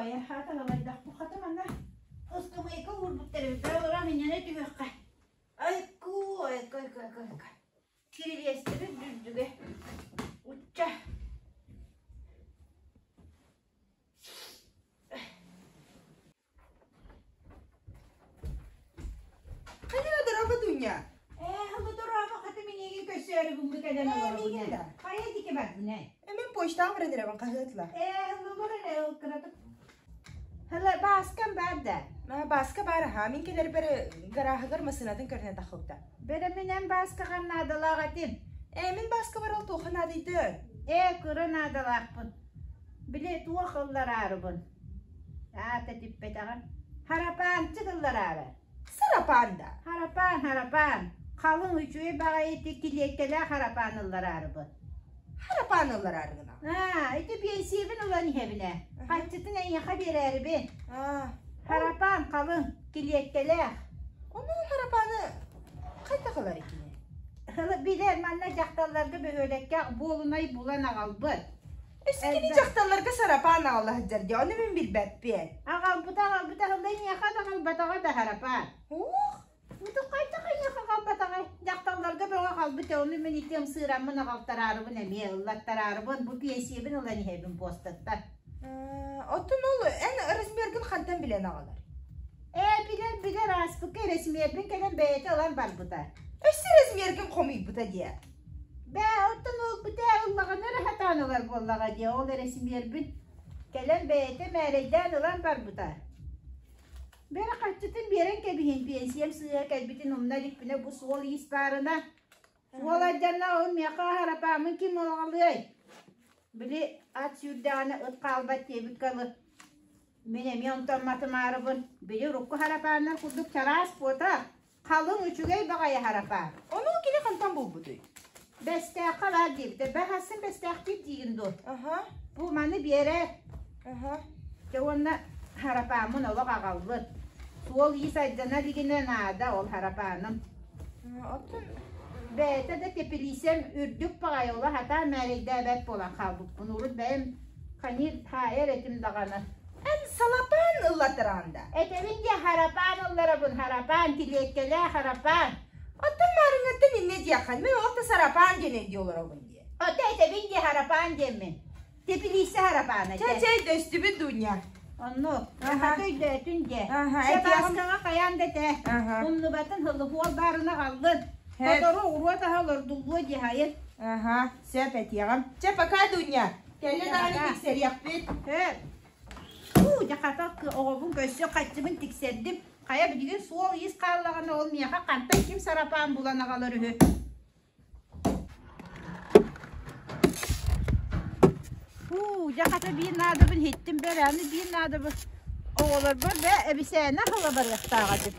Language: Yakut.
Айа, хаата балайдахпын хата манна ыскамыайка уурбуттар эбит. Бара олорон инньэнэ түһүөххэ. Айкуу, айка, айка, айка, айка. Кирилиэстэбит үрдүгэ. Учча. Хайа дорога Дуня? Ээ, хылы дорога хаты миниги көссөөрү гыммы кэлэн Ээ, олоробун миигин ээ. да. Хайа дики бардын ээ. Э, мин почтаҕа баран эрэбин хаһыатла. Ээ, хылылар эрэ ол кыратык. Хылы бааскам баар да. Аа, Бааска баар аһаа, мин кэлэрбэр гарааһыгар массыынатын көрүнэ таххыбыта. Бэрэминэн Бааскаҕа наадалаах этим. Ээ, мин Бааскабар ол туохха наадыйдын? Ээ, кыра наадалаахпын. Били туох ыллараарыбын. Аата типпэтэҕим. Харапаанчык ыллараары. Сарапаан да. Харапаан, харапаан. Халыҥ үчүгэй баҕайы ити килиэккэлээх харапаан ыллараарыбын. Харапаан ыллараарыгына. Аа, ити биэнсийэбин ылан иһэбин ээ. Харчытын эйиэхэ биэрээрибин. Аа, Харапаан халыҥ, килиэккэлээх. ону харапааны хайдах ылар икини? Билэр манна дьахталларга бөһүөлэккэ буолунай булан аҕалбыт. Өссө кини дьахталларга сарапаан аҕала сылдьар дии, ону мин билбэппиэн. Аҕалбыта аҕалбыта ылла эйиэхэ да аҕалбатаҕа да харапаан. Уох! Бу хайдах эйиэхэ аҕалбатаҕай? Дьахталларга бөҕө аҕалбыт ону мин ити ымсыыраммын аҕалтараарыбын эмиэ ыллаттараарыбын бу пенсиябын ылан иһэбин буостаттан. Оттон ол эн размергын хантан билэн аҕалар? Ээ билэр билэр ааспыкка эрэсмиэрбин кэлэн бэйэтэ ылан барбыта. Өссө размергын хомуйбута диэ. Бээ, оттон ылбыта ыллаҕына эрэ сатаан ылар буоллаҕа дии, ол эрэсимиэрбин кэлэн бэйэтэ мээрэйдээн ылан барбыта. Бэрэ харчытын биэрэн кэбиһин, пенсиям сыыһа кэлбитин умна иликпинэ бу суол-иис баарына. Суол алдьанна, ол миэхэ харапааммын ким аҕалыай? Били ат сүүрдэҕинэ ыт хаалбат диэбиккэ ылы. Мин эмиэ онтон матымаарыбын. Били урукку харапааннар курдук чараас буотах. Халыҥ үчүгэй баҕайы харапаан. Ону кини хантан булбутуй? Бэстээххэ баар диэбитэ. Бэхасын бэстээхтиир диигин дуо? Аха. Бу маны биэрээр. Аха. Дьэ уонна харапааммын олох аҕалбыт. Суол-иис айдана илигинэ наада ол харапааным. Оттон Бэйэтэ да тэпилиисэм үрдүк баҕайы олох хатаан мээрэйдээбэт буолан хаалбыппын. Урут бэйэм ханьыыр таайар этим даҕаны. Эн салапаан ыллатыраан да? Этэбин дии харапаан ылларабын, харапаан, килиэккэлээх харапаан. Оттон маарыҥҥыттан инньэ диэххин, мин олох да сарапаан диэн өйдүү олоробун дии. Ото этэбин дии харапаан диэммин. Тэпилииссэ харапаана Чэ, чэ, өйдөстүбүт Дуня. Оннук. Аха. Хата өйдөөтүн дии. Аха, Чэ, этиэҕим. Бааскаҕа хайаан да этэ. Аха. Умнубатын хылыһуол баарына аҕаллын. Хэт. Сотору уруот аһа олордуллуо дии хайын. Аха, сөп этиэҕим. Чэ, пока, Дуня. Кэллэ даҕаны тиксэриэхпит. Сөп. Уу, дьэ хата оҕобун көрсө хаччыбын тиксэрдим. Хайа билигин суол-иис хааллаҕына ол миэхэ хантан ким сарапаан булан аҕалар үһү. Уу, дьэ хата биир наадабын иһиттим бэр, аны биир наадабын оҕолорбор бэ эбисээнэ аһыла барыахтаах этим.